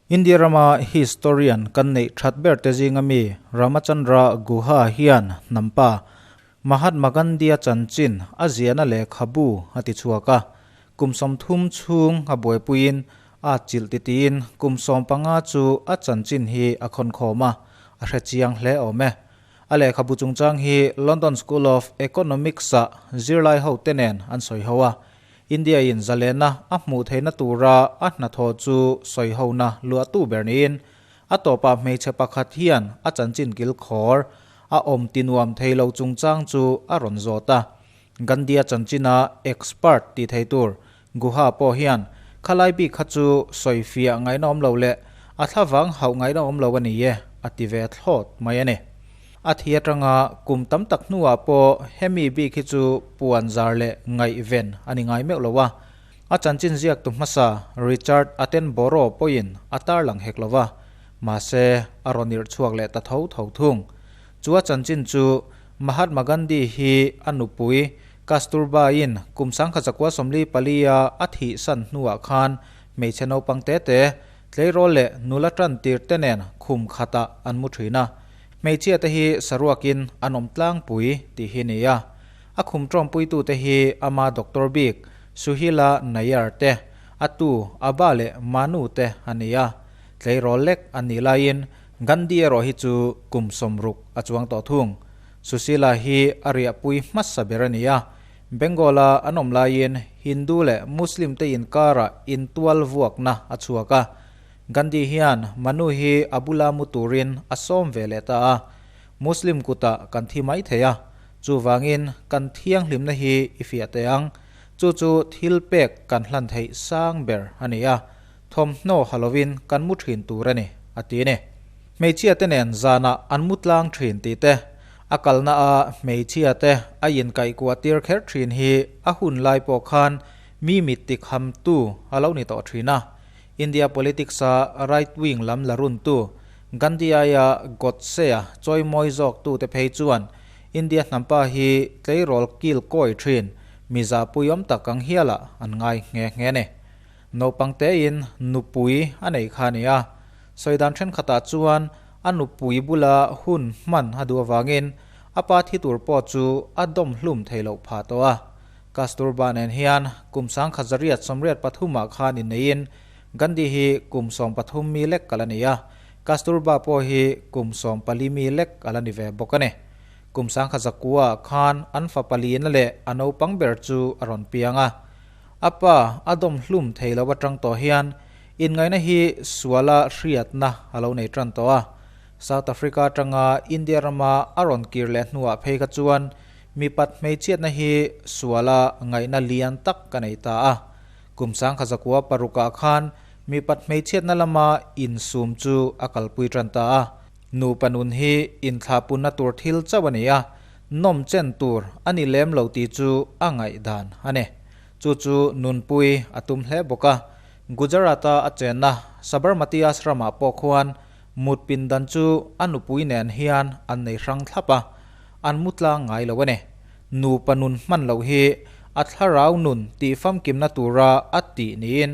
India rama historian kan neih that ber te zinga mi Ramachandra Guha hian hnampa Mahatma Gandhi-a chanchin a ziahna lehkhabu a ti chhuak a. Kum 30 chhung a buaipuiin a chilh titiin kum 15 chu a chanchin hi a khawnkhawm a, a hrechiang hle awm e. A lehkhabu chungchang hi London School of Economics-ah zirlai hote nen an sawi ho a. India in zalena a hmuh theihna tura a hnathawh chu sawi hona luahtu ber niin a tawpah hmeichhe pakhat hian a chanchin kil khawr a awm ti nuam thei lo chungchang chu a rawn zawt a. Gandhi-a chanchina expert tih thei tur Guha pawh hian khalai bik kha chu sawi fiah ngaihna awm lo leh a thlavang hauh ngaihna awm lo a ni e a ti ve thlawt mai a ni. A thi atanga kum tam tak hnuah pawh hemi bik hi chu puan zar leh ngaihven a ni ngai meuh lo a. A chanchin ziaktu hmasa Richard Attenborough pawhin a tarlang hek lo va, mahse a rawn irh chhuak leh ta tho tho thung. Chu a chanchin chu Mahatma Gandhi hi a nupui Kasturba-in kum 1944-a a thihsan hnuah khan hmeichhe naupang te te, Tleirawl leh nula tan tir te nen khum khatah an mu thin a, hmeichhia te hi saruakin an awm tlangpui tih hi ni a. A khum tawmpuitute hi ama doctor bik Suhila Nayar te, a tu Abba leh Manu te a ni a. Tleirawl lek an nih laiin Gandhi erawh hi chu kum 60 a chuang tawh thung. Sushila hi a riahpui hmasa ber a ni a. Bengal-a an awm laiin Hindu leh Muslim te inkarah intual vuakna a chhuak a. Gandhi hian Manu hi a bula mu turin a sawm ve leh ta a. Muslim kutah kan thi mai thei a, chuvangin kan thianghlimna hi i fiah teh ang. Chu chu thil pek kan hlan theih sang ber a ni a, thawmhnaw ha lovin kan mu thin tur a ni, a ti a ni. Hmeichhia te nen zanah an mu tlang thin tih te, A kalna a hmeichhia te a inkaihkuah tir kher thin hi a hun lai pawh khan mi mit ti kham tu a lo ni tawh thin a. India politics a right wing lam la run tu Gandhi aia Godse-a chawimawi zawk tu te phei chuan India hnampa hi tleirawl kil kawi thin mi zahpui awm tak ang hialah an ngai nghe nghe a ni. Naupang tein nupui a nei kha a ni a. Sawi dan thenkhatah chuan a nupui bula hun hman a duh avangin a pa thi tur pawh chu a dawm hlum thei loh phah tawh a. Kasturba nen hian kum 1983 ah khan inneiin Gandhi hi kum 13 mi lek a la ni a, Kasturba pawh hi kum 14 mi lek a la ni ve bawk a ni. Kum 1909 ah khan an fa palina leh a naupang ber chu a rawn piang a. A pa a dawm hlum thei lo atang tawh hian Inngaihna hi suala hriatna a lo nei tan tawh a. South Africa atanga India rama a rawn kir leh hnuah phei kha chuan mipat hmeichhiatna hi suala ngaihna lian tak ka nei ta a. Kum 1906 ah khan mipat hmeichhiatna lama insum chu a kalpui tan ta a. Nupa nun hi inthlahpunna tur thil chauh a ni a, nawm chen tur a ni lem lo tih chu a ngaihdan a ni. Chu chu nunpui a tum hle bawk a. Gujarat-a a chenna Sabarmati Ashram-ah pawh khuan mut pindan chu a nupui nen hian an nei hrang thlap a, an mu tlang ngai lo a ni. Nupa nun hman loh hi a thlarau nun tih famkimna tura a tih niin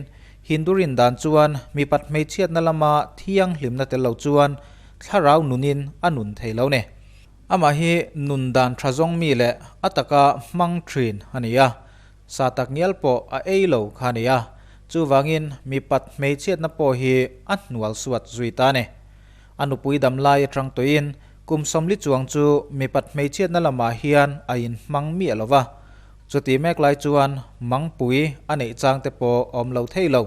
Hindu rindan chuan mipat hmeichhiatna lama thianghlimna tel lo chuan thlarau nunin a nun thei lo ni. Amah hi nun dan tha zawng mi leh a taka hmang thin a ni a. Sa tak ngial pawh a ei lo kha a ni a, chuvangin mipat hmeichhiatna pawh hi a hnual suat zui ta a ni. A nupui dam lai atang tawhin kum 40 chuang chu mipat hmeichhiatna lamah hian a inhmang miah lo va, chuti mek lai chuan mangpui a neih chang te pawh a awm lo thei lo,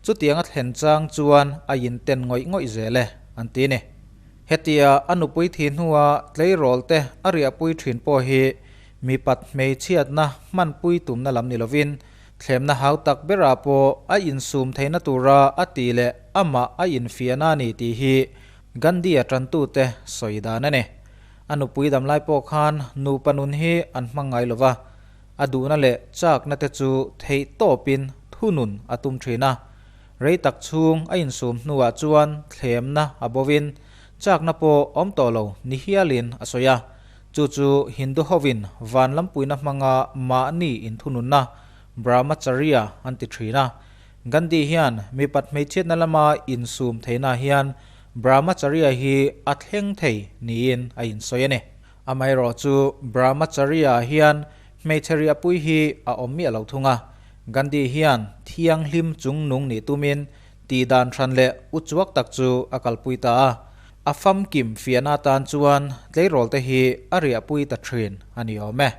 chutiang a thlen chang chuan a inten ngawih ngawih zel e, an ti a ni. Hetia a nupui thih hnua tleirawl te a riahpui thin pawh hi Mipat hmeichhiatna hmanpui tumna lam ni lovin, thlemna hau tak berah pawh a insum theihna tura a tih leh amah a infiahna a ni tih hi Gandhi-a tantute sawi dan a ni. A nupui damlai pawh khan nupa nun hi an hmang ngai lova, a duhna leh chakna te chu theih tawpin thunun a tum thin a. Rei tak chhung a insum hnuah chuan thlemna a bovin chakna pawh awm tawh lo ni hialin a sawi a. Chu chu Hindu hovin van lampuina hmanga mahni inthununna, Brahmacharya, an ti thin a. Gandhi hian mipat hmeichhiatna lama insum theihna hian Brahmacharya hi a thleng thei niin a insawi a ni. Amaherawhchu Brahmacharya hian hmeichhe riahpui hi a awm miah lo thung a. Gandhi hian thianghlim chungnung nih tumin tihdan hran leh uchuak tak chu a kalpui ta a. A famkim fiahna atan chuan tleirawl te hi a riahpui ta thin a ni awm e.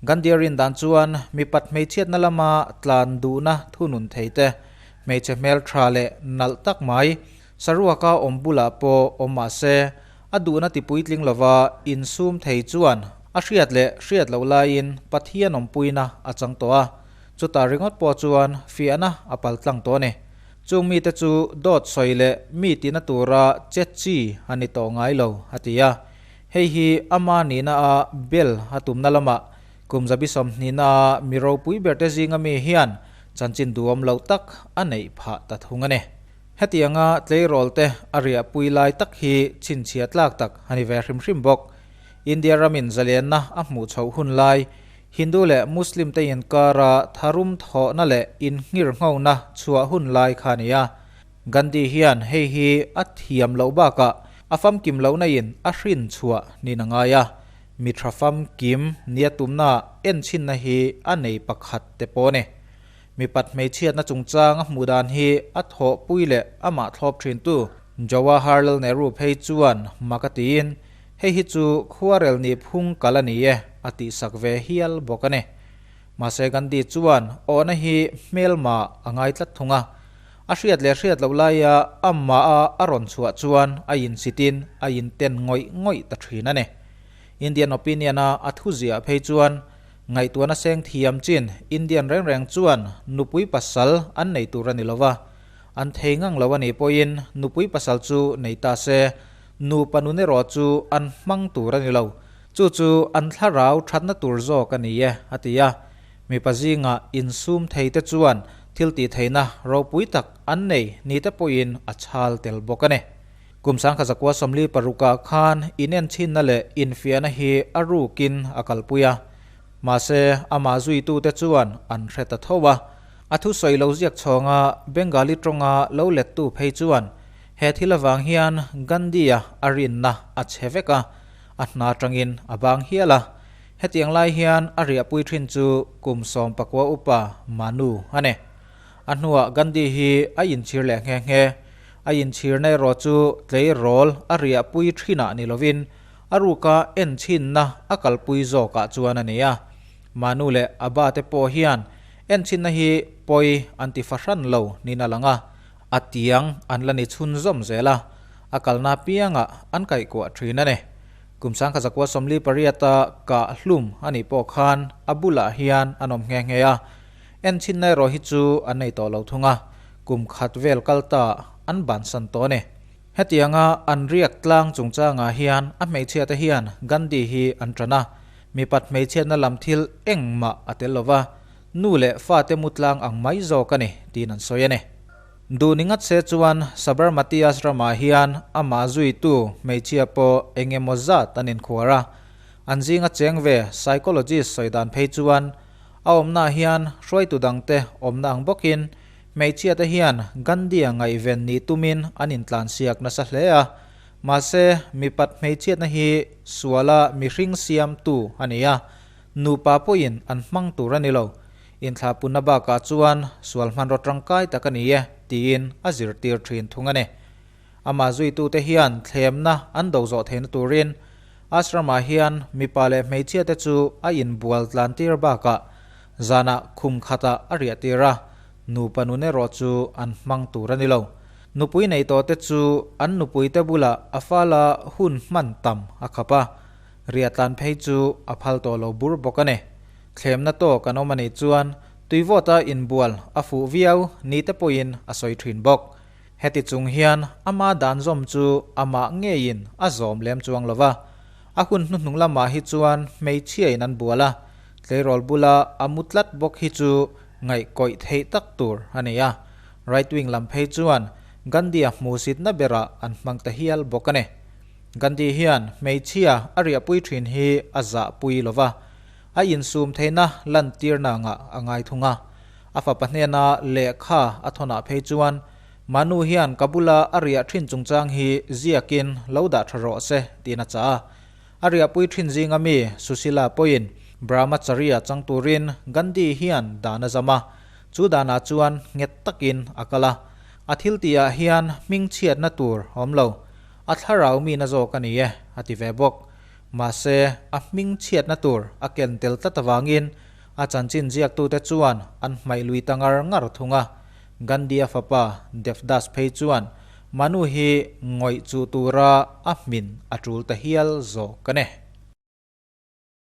Gandhi rin dan chuan mipat hmeichhiatna lama tlan duhna thunun thei te, hmeichhe hmel tha leh nalh tak mai, saruaka awm bulah pawh awm mah se, a duhna ti puitling lova insum thei chuan a hriat leh hriat loh laiin Pathian awmpuina a chang tawh a, chutah ringawt pawh chuan fiahna a pal tlang tawh a ni. Chung mite chu dawt sawi leh mi tina tura che chi a ni tawh ngai lo, a ti a. Hei hi ama nihna a bel a tumna lamah kum zabi sawmhnihna a mi ropui berte zinga mi hian chanchin duhawm loh tak a neih phah ta thung a ni. Hetianga tleirawlte a riahpui lai tak hi chhinchhiah tlak tak a ni ve hrim hrim bawk. India ramin zalenna a hmuh chhoh hun lai, Hindu leh Muslim te inkara tharum thawhna leh innghirnghona chhuah hun lai kha a ni a. Gandhi hian hei hi a thiam loh bakah a famkim lohna in a hrin chhuah niin a ngai a, mi tha famkim nia tumna enchhinna hi a nei pakhat te pawh a ni. Mipat hmeichhiatna chungchang a hmuh dan hi a thawhpui leh amah thlawp thintu Jawaharlal Nehru phei chuan mak a tiin hei hi chu khuarel nih phung kal a ni e a tihsak ve hial bawk a ni. Mahse Gandhi chuan awhna hi hmelma a ngai tlat thung a. A hriat leh hriat loh laia amah a a rawn chhuah chuan a insitin a inten ngawih ngawih ta thin a ni. Indian Opinion a a thu ziah phei chuan ngaihtuahna seng thiam chin Indian reng reng chuan nupui pasal an nei tur a ni lova, an thei ngang lo a nih pawhin nupui pasal chu nei ta se, nupa nun erawh chu an hmang tur a ni lo, chu chu an thlarau thatna tur zawk a ni e, a ti a. Mipa zingah insum theite chuan thil tih theihna ropui tak an nei ni te pawhin a chhal tel bawk a ni. Kum sangkhat zakua 46ah khan inenchhinna leh infiahna hi a rukin a kalpui a. Mahse, amah zuitute chuan an hre ta tho a. A thusawi lo ziak chhawnga Bengali tawnga lo lettu phei chuan he thil avang hian Gandhi-a a rinna a chhe vek a, a hna tangin a bang hial a. Hetiang lai hian a riahpui thin chu kum 19 upa Manu a ni. A hnuah Gandhi hi a inchhir leh nghe nghe. A inchhirna erawh chu tleirawl a riahpui thinah ni lovin a ruka enchhinna a kalpui zawkah chuan a ni a. Manu leh a ba te pawh hian enchhinna hi pawi an ti fahran lo niin a lang a, a tiang an la ni chhunzawm zel a, a kalna apiangah an kaihkuah thin a ni. Kum 1948-a kah hlum a nih pawh khan a bulah hian an awm nghe nghe a, enchinna erawh hi chu an nei tawh lo thung a, kum khat vel kal ta an bansan tawh a ni. Hetianga an riak tlang chungchangah hian a hmeichhiate hian Gandhi hi an tan a, mipat hmeichhiatna lam thil engmah a tel lo va, nu leh fate mu tlang ang mai zawk a ni tiin an sawi a ni. Duh ni ngat se chuan Sabarmati Ashram-ah hian amah zuitu hmeichhia pawh eng emaw zat an inkhuar a. An zinga cheng ve psychologist sawi dan phei chuan a awmnaah hian hruaitu dangte awmna ang bawkin hmeichhiate hian Gandhi-a ngaihven nih tumin an intlansiak nasa hle a. Mahse, mipat hmeichhiatna hi suala mihring siamtu a ni a, nupa pawhin an hmang tur a ni lo. Inthlahpunna bakah chuan sual hmanraw tangkai tak a ni e, tiin a zirtir thin thung a ni. Amah zuitute hian thlemna an do zawh theihna turin ashram-ah hian mipa leh hmeichhiate chu a inbual tlantir bakah zanah khum khatah a riahtir a, nupa nun erawh chu an hmang tur a ni lo. Nupui nei tawhte chu an nupuite bulah a fala hun hman tam a khap a, riahtlan phei chu a phal tawh lo bur bawk a ni. Thlemna tawk an awm a nih chuan tuivawta inbual a fuh viau ni te pawhin a sawi thin bawk. Heti chung hian ama dan zawm chu amah ngeiin a zawm lem chuang lo va. A hun hnuhnung lamah hi chuan hmeichhiain an bual a, tleirawl bula a mu tlat bawk hi chu ngaihkawih theih tak tur a ni a. Right wing lam phei chuan Gandhi-a hmuhsitna berah an hmang ta hial bawk a ni. Gandhi hian hmeichhia a riahpui thin hi a zahpui lo va. A insum theihna lantirna ngah a ngai thung a. A fapa hnena lehkha a thawnah phei chuan, Manu hian ka bula a riah thin chungchang hi ziakin lo dah tha rawh se, tiin a chah a. A riahpui thin zinga mi Susila pawhin Brahmacharya chang turin Gandhi hian dan a zam a, chu danah chuan nghet takin a kal a. A thil tihah hian hmingchhiatna tur a awm lo, a thlarau mina zawk a ni e, a ti ve bawk. Mahse, a hmingchhiatna tur a ken tel tlat avangin a chanchin ziaktute chuan an hmaih lui ta ngar ngar thung a. Gandhi-a fapa Devdas phei chuan Manu hi ngawih chuh tura a hmin a tul ta hial zawk a ni.